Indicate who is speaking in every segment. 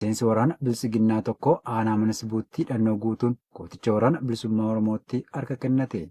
Speaker 1: Miseensi waraana Biltsiginnaa tokko aanaa Mana Sibuutti hidhannoo guutuun gooticha Waraana Bilisummaa Oromootti harka kennate.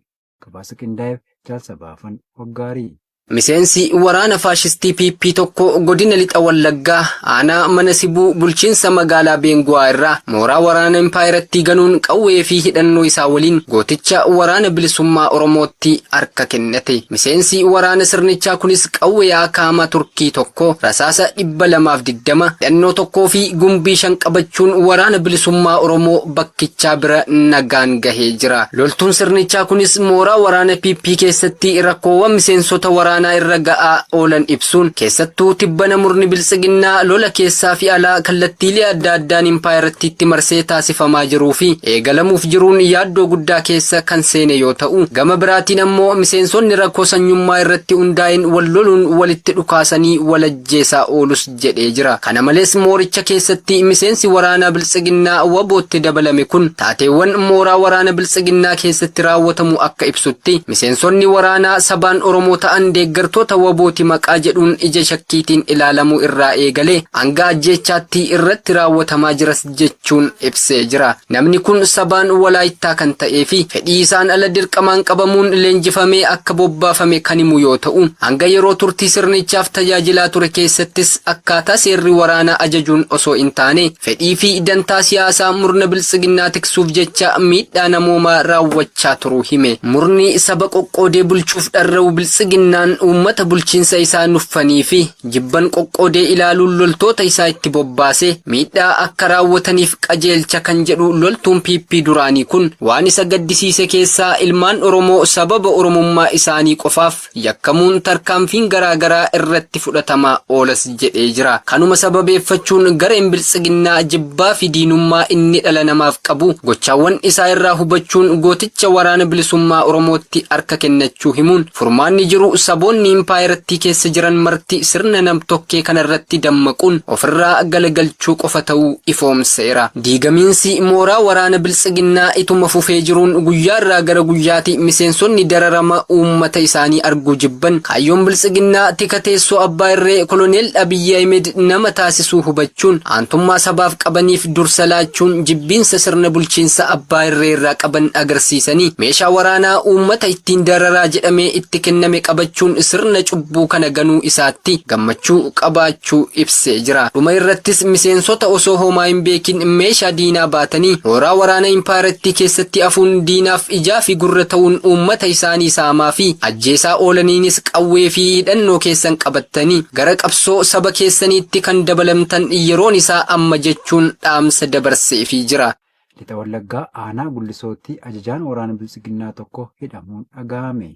Speaker 1: Gabaasa qindaa'eef Jaal Sabaafan Waggaarii.
Speaker 2: Miseensi waraana faashistii PP tokko godina Lixa Wallaggaa aanaa Mana Sibuu bulchiinsa magaalaa Beengu'aa irraa mooraa waraana impaayerattii ganuun qawwee fi hidhannoo isaa waliin gooticha Waraana Bilisummaa Oromootti harka kennate. Miseensi waraana sirnichaa kunis qawwee akaama Turkii tokko, rasaasa 220, hidhannoo tokkoo fi gumbii 5 qabachuun Waraana Bilisummaa Oromoo bakkichaa bira nagaan gahee jira. Loltuun sirnichaa kunis mooraa waraana PP keessatti rakkoowwan miseensota waraanaa irra ga'aa oolan ibsuun, keessattuu tibbana murni Biltsiginnaa lola keessaa fi alaa kallattiilee adda addaan impaayerattiitti marsee taasifamaa jiruu fi eegalamuuf jiruun yaaddoo guddaa keessa kan seene yoo ta'u, gama biraatiin ammoo miseensonni rakkoo sanyummaa irratti hundaa'een wal loluun walitti dhukaasanii wal ajjeesaa oolus jedhee jira. Kana malees mooricha keessatti miseensi waraanaa Biltsiginnaa WBOtti dabalame kun taateewwan mooraa waraana Biltsiginnaa keessatti raawwatamu akka ibsutti, miseensonni waraanaa sabaan Oromoo ta'an deeggartoota WBOti maqaa jedhuun ija shakkiitiin ilaalamuu irraa eegalee hanga ajjeechaatti irratti raawwatamaa jiras jechuun ibsee jira. Namni kun sabaan Walaayittaa kan ta'ee fi fedhii isaan ala dirqamaan qabamuun leenjifamee akka bobbaafame kan himu yoo ta'u, hanga yeroo turtii sirnichaaf tajaajilaa ture keessattis akkaataa seerri waraanaa ajajuun osoo hin taane fedhii fi dantaa siyaasaa murna Biltsiginnaa tiksuuf jecha miidhaa namoomaa raawwachaa turuu hime. Murni saba qoqqoodee bulchuuf dharra'u Biltsiginnaan uummata bulchiinsa isaa nuffanii fi jibban qoqqoodee ilaaluun loltoota isaa itti bobbaasee miidhaa akka raawwataniif qajeelcha kan jedhu loltuun PP duraanii kun waan isa gaddisiise keessaa ilmaan Oromoo sababa Oromummaa isaanii qofaaf yakkamuun tarkaanfiin garaa garaa irratti fudhatamaa oolas jedhee jira. Kanuma sababeeffachuun gareen Biltsiginnaa jibbaa fi diinummaa inni dhala namaaf qabu gochaawwan isaa irraa hubachuun gooticha Waraana Bilisummaa Oromootti harka kennachuu himuun Furmaanni jiru saboonni impaayerattii keessa jiran marti sirna nam-tokkee kanarratti dammaquun ofirraa galagalchuu qofa ta'uu ifoomseera. Diigamiinsi mooraa waraana Biltsiginnaa ituma fufee jiruun guyyaarraa gara guyyaati miseensonni dararama uummata isaanii arguu jibban kaayyoon Biltsiginnaa tika teessoo abbaa irree Koloneel Abiyyi Ahimed nama taasisuu hubachuun aantummaa sabaaf qabaniif dursa laachuun jibbiinsa sirna bulchiinsa abbaa irree irraa qaban agarsiisanii meeshaa waraanaa uummata ittiin dararaa jedhamee itti kenname qabachuun sirna cubbuu kana ganuu isaatti gammachuu qabaachuu ibsee jira. Dhuma irrattis miseensota osoo homaa hin beekin meeshaa diinaa baatanii mooraa waraana impaayerattii keessatti hafuun diinaaf ijaa fi gurra ta'uun uummata isaanii saamaa fi ajjeesaa oolaniinis qawwee fi hidhannoo keessan qabattanii gara qabsoo saba keessaniitti kan dabalamtan yeroon isaa amma jechuun dhaamsa dabarseefii jira.
Speaker 1: Lixa Wallaggaa aanaa Gullisootti ajajaan waraana Biltsiginnaa tokko hidhamuun dhaga'ame.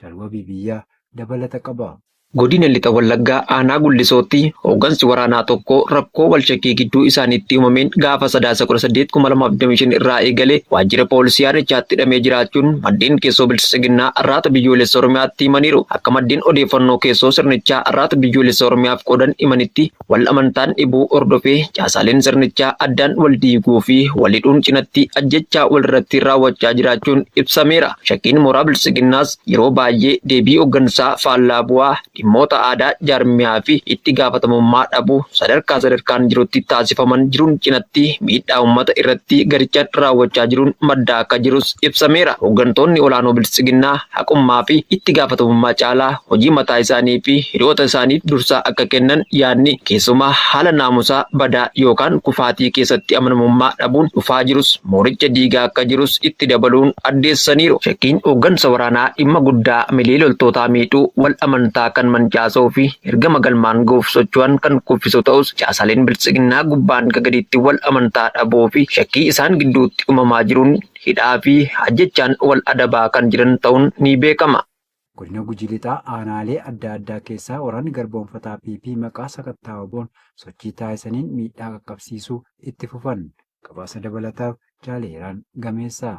Speaker 1: Jaal Wabii Biyyaa dabalata qaba.
Speaker 3: Godina Lixa Wallaggaa aanaa Gullisootti hooggansi waraanaa tokko rakkoo wal shakkii gidduu isaaniitti uumameen gaafa Sadaasa 18, 2025 irraa eegalee waajjira poolisii aanichaatti hidhamee jiraachuun maddeen keessoo Biltsiginnaa Arraata Biyyoolessa Oromiyaatti himaniiru. Akka maddeen odeeffannoo keessoo sirnichaa Arraata Biyyoolessa Oromiyaaf qoodan himanitti, Wal amantaan dhibuu hordofee caasaaleen sirnichaa addaan wal diiguu fi wal hidhuun cinatti ajjeechaa walirratti raawwachaa jiraachuun ibsameera. Shakkiin mooraa Biltsiginnaas yeroo baay'ee deebii hoggansaa faallaa bu'aa dhimmoota aadaa jaarmiyaa fi itti gaafatamummaa dhabuu sadarkaa sadarkaan jirutti taasifaman jiruun cinatti miidhaa uummata irratti garichaan raawwachaa jiruun maddaa akka jirus ibsameera. Hoggantoonni olaanoo Biltsiginnaa haqummaa fi itti gaafatamummaa caalaa hojii mataa isaanii fi hiriyoota isaaniif dursaa akka kennan yaadni keessumaa haala naamusaa badaa yookaan kufaatii keessatti amanamummaa dhabuun dhufaa jirus mooricha diigaa akka jirus itti dabaluun addeessaniiru. Shakkiin hooggansa waraanaa dhimma guddaa amilee loltootaa miidhuu, wal amantaa kan mancaasuu fi ergama galmaan ga'uuf socho'an kan kuffisu ta'us caasaaleen Biltsiginnaa gubbaan hanga gadiitti wal amantaa dhabuu fi shakkii isaan gidduutti umamaa jiruun hidhaa fi ajjechaan wal adabaa kan jiran ta'uun ni beekama.
Speaker 1: Godina Gujii Lixaa aanaalee adda addaa keessaa waraanni garboomfataa PP maqaa sakattaa WBOn sochii taasisaniin miidhaa qaqqabsiisuu itti fufan. Gabaasa dabalataaf Jaal Heeraan Gameessaa.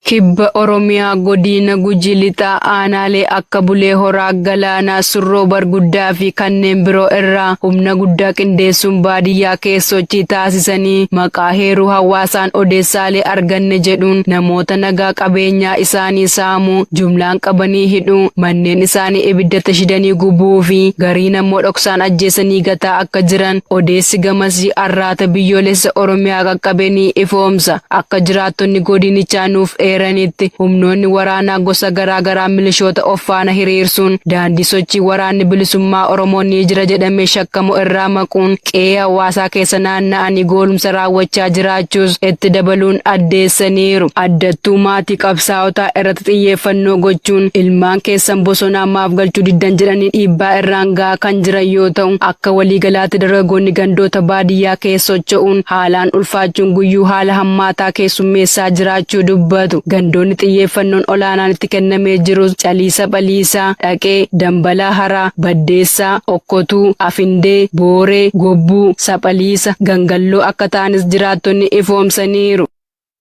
Speaker 4: Kibba Oromiyaa Godiina Gujii Lixaa aanaalee akka Bulee Horaa, Galaanaa, Surroo Barguddaa fi kanneen biroo irraa humna guddaa qindeessuun baadiyyaa keessa sochii taasisanii maqaa heeruu hawaasaan odeessaalee arganne jedhuun namoota nagaa qabeenyaa isaanii saamuu, jumlaan qabanii hidhuu, manneen isaanii ibiddatti shidanii gubuu fi gariin ammoo dhoksaan ajjeesanii gataa akka jiran odeessi gamasii Arraata Biyyoolessa Oromiyaa qaqqabe ni ifoomsa. Akka jiraattonni godinichaa nuuf eeranitti, humnoonni waraanaa gosa garaa garaa milishoota of faana hiriirsuun daandii sochii Waraanni Bilisummaa Oromoo ni jira jedhamee shakkamu irraa maquun qe'ee hawaasaa keessa naanna'anii goolumsa raawwachaa jiraachuus itti dabaluun addeessaniiru. Addattuu maatii qabsaa'otaa irratti xiyyeeffannoo gochuun ilmaan keessan bosonaa maaf galchuu diddan jedhanii dhiibbaa irraan gahaa kan jiran yoo ta'u, akka waliigalaatti dargaggoonni gandoota baadiyyaa keessa socho'uun haalaan ulfaachuun guyyuu haala hammaataa keessummeessaa jiraachuu dubbatu. Gandoonni xiyyeeffannoon olaanaan itti kennamee jirus Calii Saphaliisaa, Dhaqee, Dambalaa Haraa, Baddeessaa, Okkotuu, Afindee, Booree, Gobbuu, Saphaliisa, Gangalloo akka ta'anis jiraattonni ifoomsaniiru.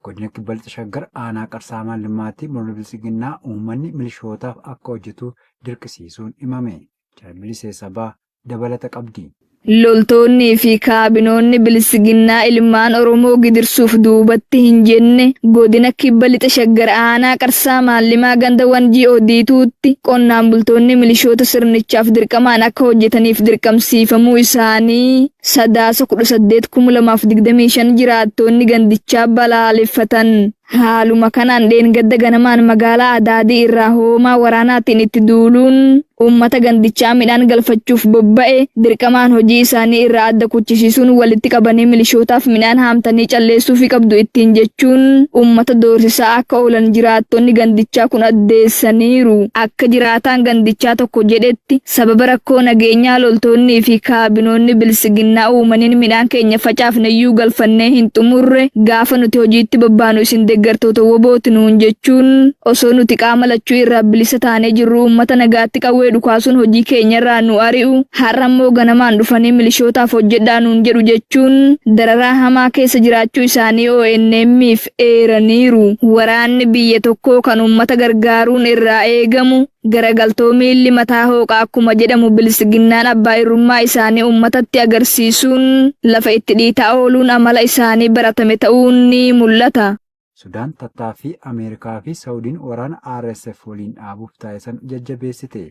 Speaker 1: Godina Kibba Lixa Shaggar aanaa Qarsaa Maallimmaatti murni Biltsiginnaa uummanni milishootaaf akka hojjetu dirqisiisuun himame. Jaal Bilisee Sabaa dabalata qabdi.
Speaker 5: Loltoonnii fi kaabinoonni Biltsiginnaa ilmaan Oromoo gidirsuuf duubatti hin jenne godina Kibba Lixa Shaggar aanaa Qarsaa Maallimaa ganda Wanjii Odiituutti qonnaan bultoonni milishoota sirnichaaf dirqamaan akka hojjetaniif dirqamsiifamuu isaanii Sadaasa 18, 2025 jiraattoonni gandichaa balaaleffatan. Haaluma kanaan dheengadda ganamaan magaalaa Adaadii irraa hoomaa waraanaatiin itti duuluun uummata gandichaa midhaan galfachuuf bobba'e dirqamaan hojii isaanii irraa adda kuchisiisuun walitti qabanii milishootaaf midhaan haamtanii calleessuufii qabdu ittiin jechuun uummata doorsisaa akka oolan jiraattonni gandichaa kun addeessaniiru. Akka jiraataan gandichaa tokko jedhetti, sababa rakkoo nageenyaa loltoonnii fi kaabinoonni Biltsiginnaa uumaniin midhaan keenya facaafneyyuu galfannee hin xumurre, gaafa nuti hojiitti bobbaanu isin deggartoota wbo ti nuun jechuun osoo nuti qaama lachuu irraa bilisa taanee jirruu uummata nagaatti qawwee dhukaasuun hojii keenyarraa nu ari'u, har'a immoo ganamaan dhufanii milishootaaf hojjedhaa nuun jedhu jechuun dararaa hamaa keessa jiraachuu isaanii ONM'f eeraniiru. Waraanni biyya tokkoo kan uummata gargaaruun irraa eegamu Garagaltoo miilli mataa hooqa akkuma jedhamu Biltsiginnaan abbaa irrummaa isaanii uummatatti agarsiisuun lafa itti dhiitaa ooluun amala isaanii baratame ta'uun ni mul'ata.
Speaker 1: Sudaan tattaaffii Ameerikaa fi Sa'udiin waraana RSF waliin dhaabuuf taasisan jajjabeessite.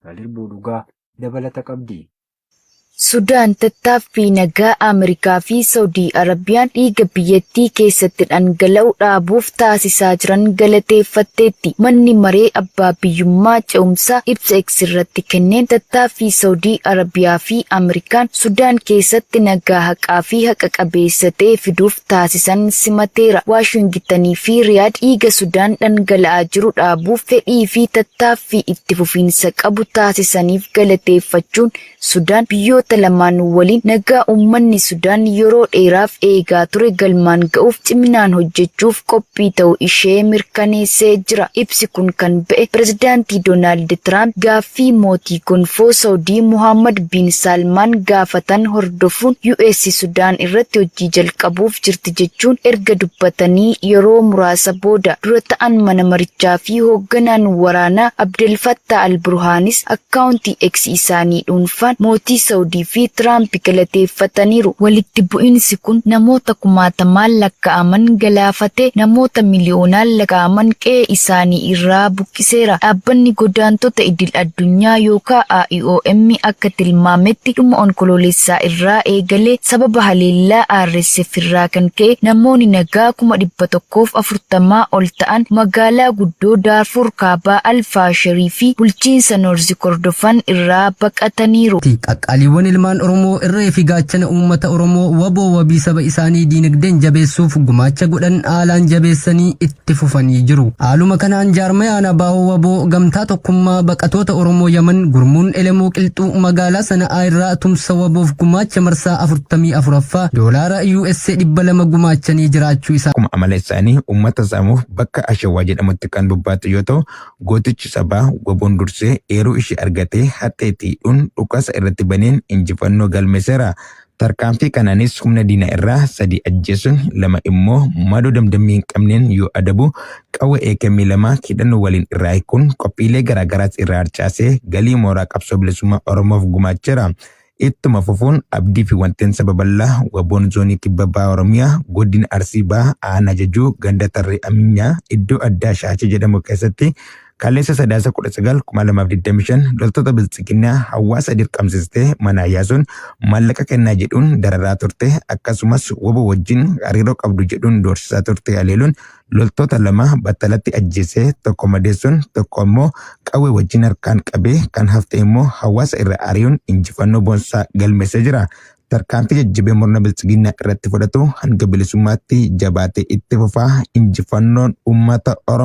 Speaker 1: Jaal Dhugaa dabalata qabdi.
Speaker 6: Sudaan tattaaffii nagaa Ameerikaa fi Sa'udii Arabiyaan dhiiga biyyattii keessatti dhangala'u dhaabuuf taasisaa jiran galateeffatteetti. Manni Maree Abbaa Biyyummaa Ce'umsaa ibsa X irratti kenneen tattaaffii Sa'udii Arabiyaa fi Ameerikaan Sudaan keessatti nagaa haqaa fi haqa qabeessa ta'e fiduuf taasisan simateera. Waashingitanii fi Riyaad dhiiga Sudaan dhangala'aa jiru dhaabuuf fedhii fi tattaaffii itti fufiinsa qabu taasisaniif galateeffachuun Sudaan biyyoota lamaan waliin nagaa uummanni Sudaan yeroo dheeraaf eegaa ture galmaan ga'uuf ciminaan hojjechuuf qophii ta'uu ishee mirkaneessee jira. Ibsi kun kan ba'e Pirezidaantii Doonaald Tiraamp gaaffii mootii gonfoo Sa'udii Mohaammad Biin Saalmaan gaafatan hordofuun US Sudaan irratti hojii jalqabuuf jirti jechuun erga dubbatanii yeroo muraasa booda. Dura ta'an mana marichaa fi hoogganaan waraanaa Abdel Fattah al-Burhaanis akkaawuntii X isaanii dhuunfaan mootii Sa'udii fi Tiraamp galateeffataniiru. Walitti bu'iinsi kun namoota kumaatamaan lakkaa'aman galaafatee, namoota miliyoonaan lakkaa'aman qe'ee isaanii irraa buqqiseera. Dhaabbanni Godaantota Idil-addunyaa yookaa IOM akka tilmaametti dhuma Onkoloolessaa irraa eegalee sababa haleellaa RSF irraa kan ka'e namoonni nagaa 140,000 ol ta'an magaalaa guddoo Daarfuur Kaabaa Al Faasherii fi bulchiinsa Noorz Kordofan irraa baqataniiru.
Speaker 2: Qaqqaaliiwwan ilmaan Oromoo irree fi gaachana uummata Oromoo wbo wabii saba isaanii diinagdeen jabeessuuf gumaacha godhan haalaan jabeessanii itti fufanii jiru. Haaluma kanaan jaarmayaan Abo-wbo Gamtaa Tokkummaa Baqatoota Oromoo Yaman gurmuun Elemoo Qilxuu magaalaa Sana'aa irraa tumsa WBOf gumaacha marsaa 44ffaa doolaara usa 200 gumaachanii jiraachuu isaa
Speaker 7: Akkuma amala isaanii uummata saamuuf bakka Ashawaa jedhamutti kan bobbaate yoo ta'u, gootichi sabaa WBOn dursee eeruu ishee argatee haxxee itti hidhuun dhukaasa irratti baneen injifannoo galmeesseera. Tarkaanfii kanaanis humna diinaa irraa 3 ajjeesuun 2 immoo madoo damdammii hin qabneen yoo adabu qawwee AKM 2 hidhannoo waliin irraa hiikuun qophiilee garaagaraas irraa harcaasee galii mooraa qabsoo bilisummaa Oromoof gumaacheera. Ittuma fufuun abdii fi wanteen saba bal'aa WBOn Zoonii Kibba Baha Oromiyaa Godina Arsii Bahaa Aanaa Jajuu Ganda Tarree Aminyaa iddoo addaa Shaachee jedhamu keessatti kaleessa Sadaasa 19, 2025 loltoota Biltsiginnaa hawaasa dirqamsiistee manaa yaasuun maallaqa kennaa jedhuun dararaa turte akkasumas wbo wajjin hariiroo qabdu jedhuun doorsisaa turte haleeluun loltoota 2 battalatti ajjeesee tokko madeessuun tokko ammoo qawwee wajjin harkaan qabee kan hafte immoo hawaasa irraa ari'uun injifannoo boonsaa galmeessee jira. Tarkaanfii jajjabee murna Biltsiginnaa irratti fudhatu hanga bilisummaatti jabaatee itti fufa. Injifannoon uummata Oromoo.